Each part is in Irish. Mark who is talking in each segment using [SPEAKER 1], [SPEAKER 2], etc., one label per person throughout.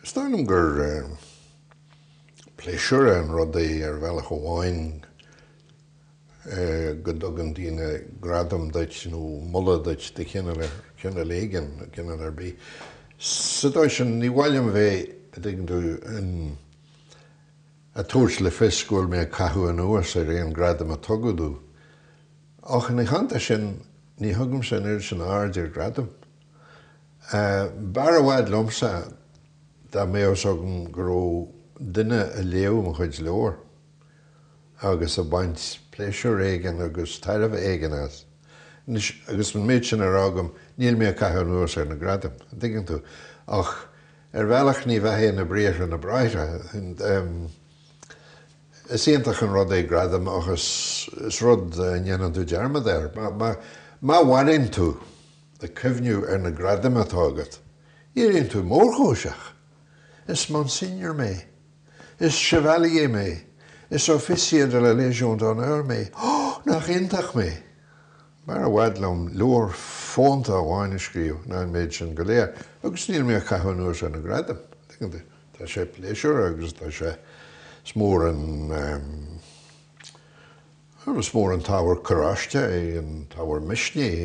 [SPEAKER 1] Is dóigh liom gur pléisiúr é an rud é ar bhealach amháin go dtugann daoine gradam duit nó moladh duit de chineál cineál éigin, cineál ar bith. Sa dóigh sin, ní mhaith liom bheith, a dtuigeann tú, in, ag tabhairt le fios go bhfuil mé ag caitheamh anuas ar aon gradam a tugadh domh. Ach ina theannta sin, ní thugaimse an oiread sin aird ar ghradaim. B'fhearr i bhfad liomsa dá mbeadh fhios agam go raibh duine a léadh mo chuid leabhar agus a baint pléisiúr éigin agus tairbhe éigin as. Anois, agus an méid sin á rá agam, níl mé ag caitheamh anuas ar na gradaim, an dtuigeann tú? Ach ar bhealach ní bheathaíonn na briathra na bráithre. Is iontach an rud é gradam ach is rud a ndéanann tú dearmad air. Má mhaireann tú ag cuimhniú ar na gradaim atá agat, éiríonn tú mórchúiseach. Is Monsignor mé. Is Chevalier mé. Is Officier de la Légion d'Honneur mé. Ó, nach iontach mé! B'fhearr i bhfad liom leabhar fónta amháin a scríobh ná an méid sin go léir, agus níl mé ag caitheamh anuas ar na gradaim. Tuigeann tú? Tá sé pléisiúrtha agus tá sé, is mór an, is mór an t-ábhar coráiste é, an t-ábhar misnigh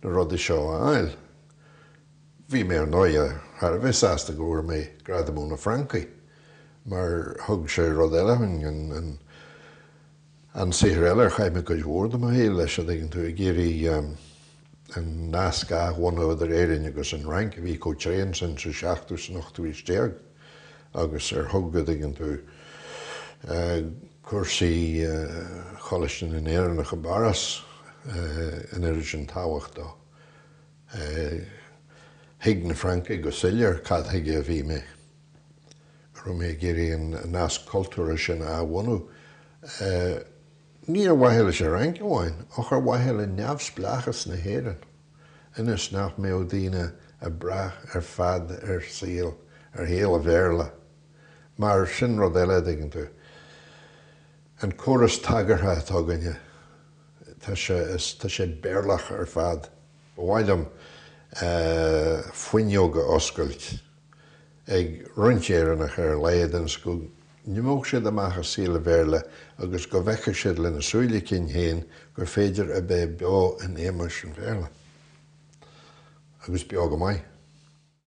[SPEAKER 1] na rudaí seo a fháil. Bhí mé ar ndóighe thar a bheith sásta go bhfuair mé gradam ó na Francaigh mar thug sé rud eile dhúinn, an, An saothar eile ar chaith mé cuid mhór de mo shaol leis, a dtuigeann tú, ag iarraidh an nasc a athbhunú idir Éirinn agus an Fhrainc a bhí chomh tréan sin sa seachtú is san ochtú haois déag agus ar thug, a dtuigeann tú, cúrsaí Choláiste na nÉireannach i bPáras an oiread sin tábhacht dó. Thuig na Francaigh go soiléir cad chuige a bhí mé. go raibh mé ag iarraidh an nasc cultúrtha sin a athbhunú, ní ar mhaithe leis an Fhrainc amháin, ach ar mhaithe le neamhspleáchas na hÉireann, ionas nach mbeadh daoine ag brath ar fad ar saol, ar shaol an Bhéarla. Mar sin rud eile, a dtuigeann tú. An córas tagartha atá againne, tá sé, tá sé Béarlach ar fad. Ba mhaith liom fuinneog a oscailt ag roinnt Éireannach ar a laghad ionas go n-imeodh siad amach i saol an Bhéarla agus go bhfeicfeadh siad lena súile cinn féin gur féidir a bheith beo in éagmais an Bhéarla. Agus beo go maith.